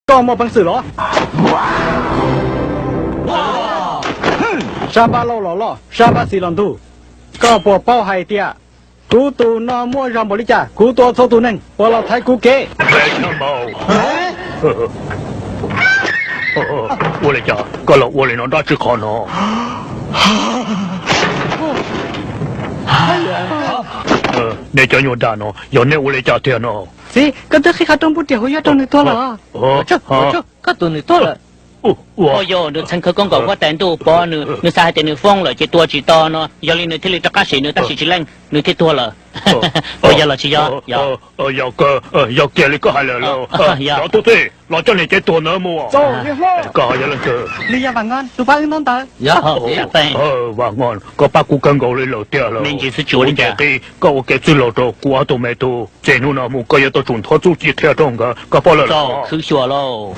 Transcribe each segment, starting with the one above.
Koj muaj peev xwm los? Sab npab laug los loj, sab npab xis los ntug. Koj puas paub hais tias kuv tus no muaj zog npaum li cas? Kuv tua txhua tus neeg uas los thaiv kuv kev. Ua li cas koj los ua li no dab tsi qhov no? Nej cov nyuag dag no, yog nej ua li cas tiag no? Txiv, koj twb qhib qhov rooj pub riam hauv yob rau nws tuag lawm. Koj tus nws tuag lawm. Ua yog nws txheev khawv koob nkaus huab tais ntuj pov nws, nws xav hais tias nws foob lawm ces tua tsis tau no, yog li nws thiaj li rov qab sim nws tab sis tsis leej, nws thiaj tuag lawm. Puas yog los tsis yog? Yog, yog kiag li koj hais lawm lauj. Cov tub txib, los coj niag cev tuag ntawd mus. Koj yog leej twg? Nws yog Vam Nkoos, tus pab wb ntaub ntawv. Vam Nkoos, koj pab kuv kawg nkaus li lawm tiag lauj. Kuv ntseeg qhia koj ua kev txwj laug rau kuv ob tug me tub. Txij hnub no mus koj yuav tau tsum nthuav txuj ci qhia rau nkawd, koj paub lawm los? Khwv xyuas lauj.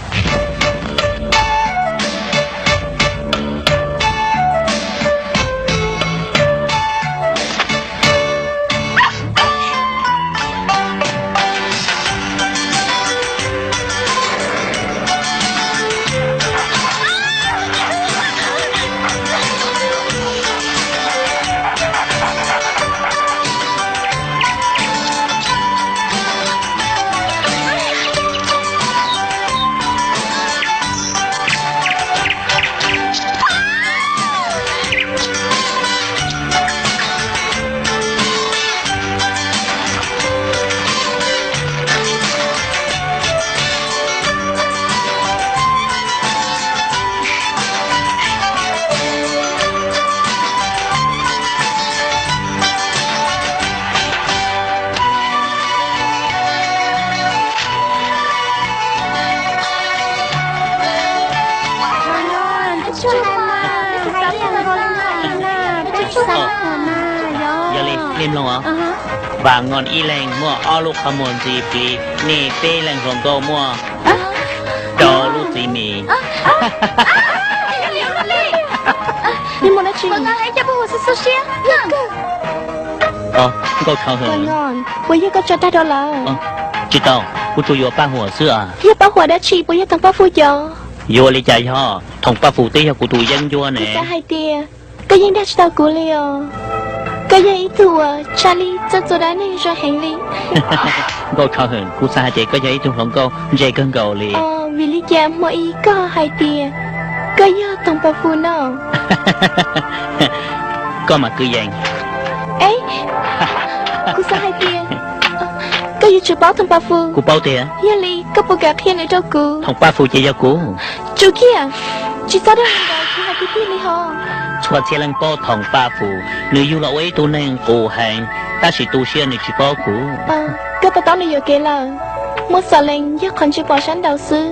Yog li nej mloog os, Vam Nkoos ib leeg muaj ob lub qhov muag ntxiv pliv, nej peb leeg hluas nkauj muaj rau lub txiv mis. Nkauj Tshov Hwm, puas yog koj tso dag rau lawv? Tsis tau, kuv tsuas yuav Paj Huam xwb os. Yog Paj Huam dab tsi, puas yog Thoom Paj Fus cov? Yuav ua li cas yog, Thoom Paj Fus twb yog kuv tus yeeb ncuab ne. Kuv xav hais tias koj yeej dag tsis tau kuv li os. Koj yog ib tug uas tshaj li txoj txua dab neeg zoo heev li. Nkauj Tshov Hwm, kuv xav hais tias koj yog ib tug hluas nkauj ntse kawg nkaus li. Vim li cas hmo ib koj hais tias koj yog Thoom Paj Fus no? Koj mas kwv yees. Kuv xav hais tias koj yuav tsum paub Thoom Paj Fus. Kuv paub tiag. Yog li koj puas kam qhia nws rau kuv? Thoom Paj Fus ces yog kuv. Tsum kiag, tsis txhob dag li ntawd, kuv hais tiag tiag li hos. Txhua txhia leej paub Thoom Paj Fus, nws yug los ua ib tug neeg qus heev, tab sis tu siab nws tsis paub kuv. Koj to taub nws yuam kev lawm. Muaj xom lees yog qhov ntsia pom sab nraud xwb,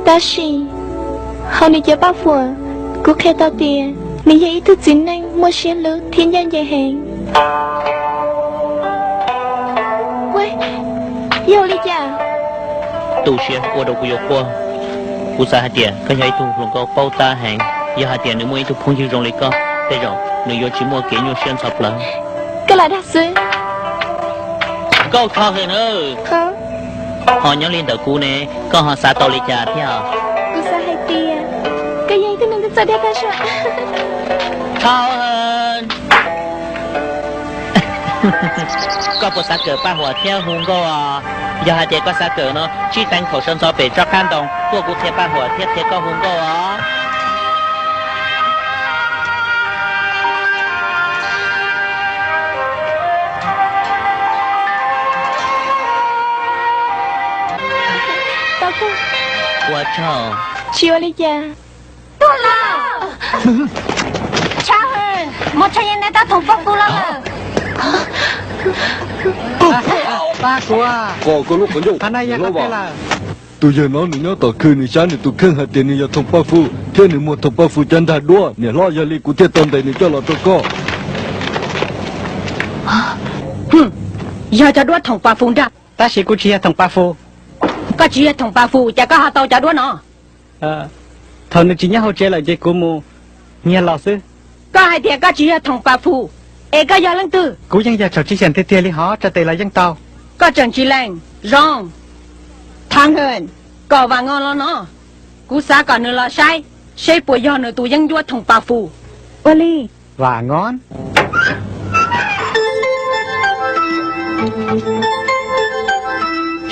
tab sis hauv nws cov paj huam, kuv qhia tau tias nws yog ib tug txiv neej muaj siab hlub thiab ncaj ncees heev. Yog li cas? Tu siab ua rau kuv yuav quaj. Kuv xav hais tias koj yog ib tug hluas nkauj paub tab heev, yog hais tias nws muaj ib tug phooj ywg zoo li koj, tej zaum nws yuav tsis muaj kev nyuaj siab ntxhov plawv. Koj lam dag xwb. Nkauj Tshov Hwm na, ho nyob li ntawm kuv ne, koj ho xav tau li cas thiab? Kuv xav hais tias koj yog ib tug neeg txawj dag tag zog. Tshov Hwm, koj puas xav kawm paj huam thiab hu nkauj os? Yog hais tias koj xav kawm no, tsib teev thaum sawv ntxov pem tsob qab ntoo tuaj kuv qhia paj huam thiab qhia koj hu nkauj os. Ua tsaug. Tsis ua li cas. Tshov Hwm, mos tshaj yeej neb tab Thoom Paj Fus los lawm. Pab kuv, qhov no yog koj tiag lawm. Tus yawg no nws nyob tom khw, nws xyab nws tus kheej hais tias nws yog Thoom Paj Fus thiab nws muag Thoom Paj Fus cov nrag duab. Niam hlob, yog li kuv thiaj tau ntes nws coj los rau koj. Yog cov duab Thoom Paj Fus nrag. Tab sis kuv tsis yog Thoom Paj Fus. Koj tsis yog Thoom Paj Fus, cas koj ho tau cov duab no? Thaum nws tsis nyob hauv tsev lawm ces kuv mus nyiag los xwb. Koj hais tias koj tsis yog Thoom Paj Fus, es koj yog leej twg? Kuv yeej yog Tsaum Tsib Xyeem tiag tiag li hos, tso tes los yeej tau. Koj tseem tsis lees zoo. Thav Hwm, Kom Vam Ngo los no, kuv xav kom nws los saib seb puas yog nws tus yeeb ncuab Thoom Pas Fus. Ua li. Vam Ngo.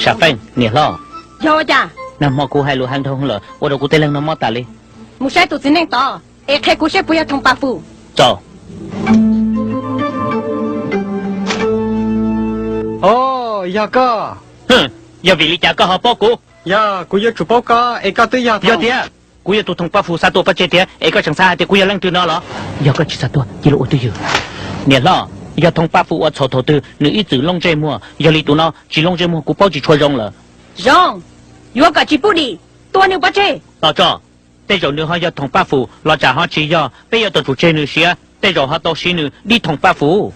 Sam Feej, niam hlob. Yog ua cas? Nag hmo kuv hais lus heev dhau lawm, ua rau kuv tej leeg no mob tas li. Mus saib tus txiv neej tod es qhia kuv seb puas yog Thoom Pas Fus. Tso. O, yog koj. Yog vim li cas koj ho paub kuv? Yog kuv yuav tsum paub koj es koj twb yog. Yog tias kuv yog tus Thoom Pas Fus xa tuaj pov tseg tiag es koj tseem xav hais tias kuv yog leej twg no los? Yog koj tsis xav tuag cia li ua twj ywm. Niam hlob, yog Thoom Pas Fus ua txhaum thaum twg nws ib txwm looj ntsej muag, yog li tus no tsis looj ntsej muag kuv paub tsis tshua zoo lawm. Zoo, yuav kom tsis pub dim, tua nws pov tseg. Tos tso, tej zaum nws ho yog Thoom Pas Fus los tsam ho tsis yog, peb yuav tau tsum tseg nws siav, tej zaum ho tau siv nws dib Thoom Pas Fus.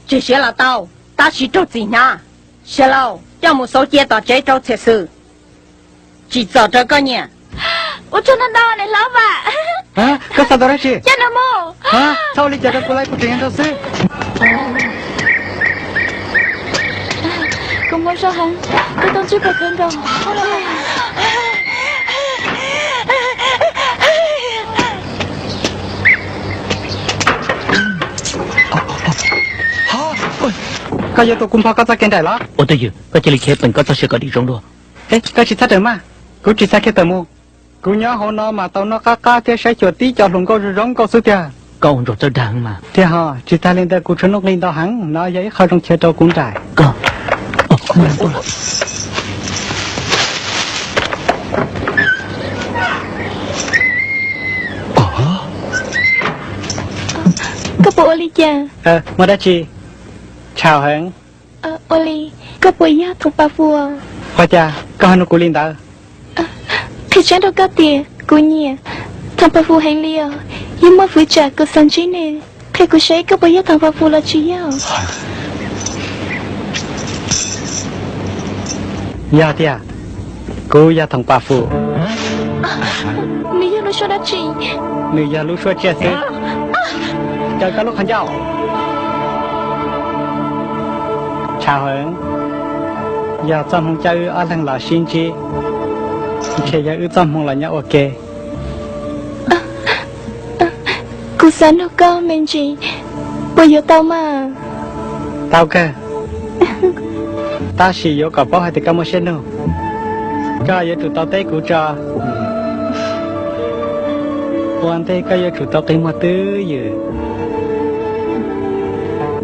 Tseg siav los tau, tab sis raug txim hnyav. Xya Lauj, coj mus xauv cia tom tsev rau txhiam xwm. Tsim txom rau koj nyiam. Ua tsaug ntau ntau niam hlob Vam. Koj xav tau dab tsi? Coj nws mus. Txhob ua li cas rau kuv lawm, kuv tseem yog nraug xwb. Koj muaj zog heev, koj tau ntsib pom khawv nkaus. Koj yuav tua kuv npog koj txoj kev nraim los? Ua twj ywm, koj cia li khiav peem koj txoj sia kom dim zoo dua. Koj tsis txhob rawm maj, kuv tsis xav khiav tawm mus. Kuv nyob hauv no mas tau noj qab qab thiab saib xyuas tib co hluas nkauj zoo zoo nkauj xwb tiag. Koj ua ntsuag txawj dag heev mas. Tiag hos, tsis tag li ntawd kuv tshuav nuj nqi ntau heev, no yog ib qho zoo chaw rau kuv nraim. Koj, koj puas ua li cas? Muaj dab tsi? Tshau heev. Ua li, koj puas yog Thoom Pas Fus? Ua cas koj ho nug kuv li ntawd? Qhia tseeb rau koj tias kuv nyiam Thoom Pas Fus heev li os. Yog muaj fwv tsam kuv xav ntsib nws. Qhia kuv saib koj puas yog Thoom Pas Fus los tsis yog? Yog tiag, kuv yog Thoom Pas Fus. Nws yog lub suab dab tsi? Nws yog lub suab tsiaj xwb. Caw koj lub qhov ncauj. Tshau heev, yog txoj hmoo coj wb ob leeg los sib ntsib, ntshe yog wb txoj hmoo los nyob ua ke. Kuv xav nug koj me ntsis, puas yuav tau mas? Tau kawg, tab sis yuav kom paub hais tias koj muaj siab nug. Koj yuav tsum tau teb kuv tso. Ua ntej koj yuav tsum tau qi muag twj ywm,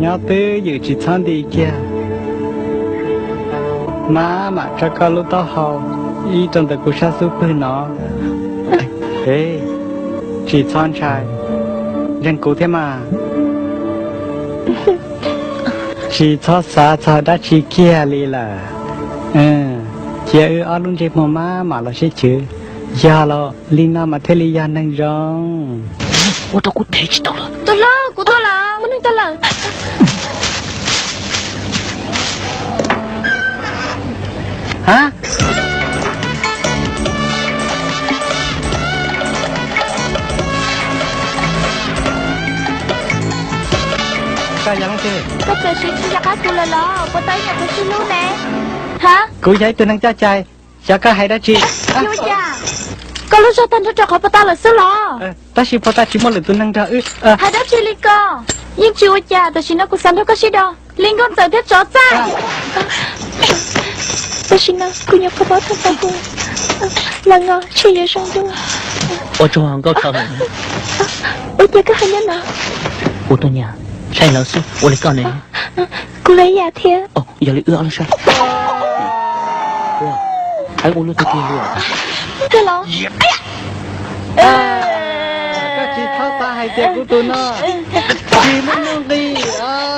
nyob twj ywm tsis txhob nti kiag. Maj mam tso koj lub taub hau ib rau ntawm kuv sab xub pwg no. Tsis txhob ntshai, ntseeg kuv thiab mas. Tsis txhob xav txog dab tsi kiag li lawm. Cia wb ob lub ntsej muag maj mam los sib chwv. Yog los li no mas thiaj li yog neeg zoo. Ua rau kuv thev tsis tau lawm. Tus hlub, kuv tuaj lawm, muaj neeg tuaj lawm. Koj txawm siv tsis nco qab kuv lawm los? Puas tau ib nyuag tus sib hlub ne? Ha? Kuv yog ib tug neeg coj cai, xyov koj hais dab tsi. Ua cas koj lub zog tag nrho rau qhov puas tau lawm xwb los? Tab sis puas tau tsis muaj lwm tus neeg nrog wb? Hais dab tsi li ko? Yeej tsis ua cas, tam sim no kuv xav nrog koj sib do li nkauj ntxawm thiab tsov txaj. Tam sim no kuv nyuam qhuav paub tag nrho kuv los no ntshe yuav zoo dua. Ua tsaug nkauj txho. Ua cas koj ho nyob no? Kuv tuaj nyiam saib lawv xwb, ua li koj ne? Kuv los ib yam thiab. Yog li wb ob leeg saib. Heev ua luaj tiag tiag li. Koj tsis txhob xav hais tias kuv tus no tsis muaj nuj nqis.